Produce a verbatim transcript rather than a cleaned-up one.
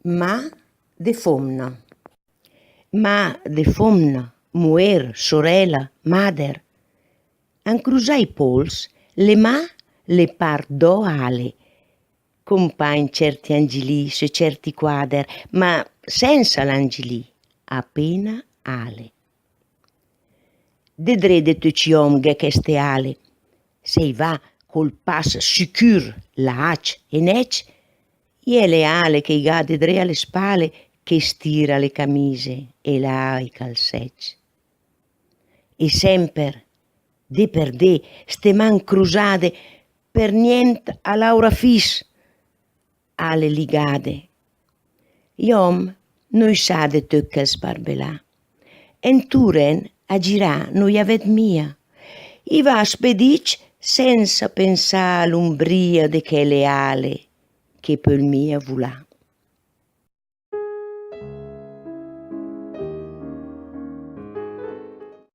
Mà de fómna. Mà de fómna, muér, sorèla, mader. A 'ncrusà i póls, le mà le par dò ale. Compàgn cèrti angilì sö cèrti quàder, ma sènsa l'angilì, apéna ale. De dré de töcc i òm gh'è chèste ale. Se i va col pas sicür, lacc e nècc, i è le ale che i gh'à de dré a le spale, che stira le camise e lava i calsècc. E sèmper, dé per dé, ste mà 'ncrusade, per nient a laura fis, ale ligade. I òm no i sa de töcc chèl sbarbelà. Entùren a girà no i a vèd mia. I va spedìcc sènsa pensà a l'umbrìa de chèle ale che pöl mia vulà.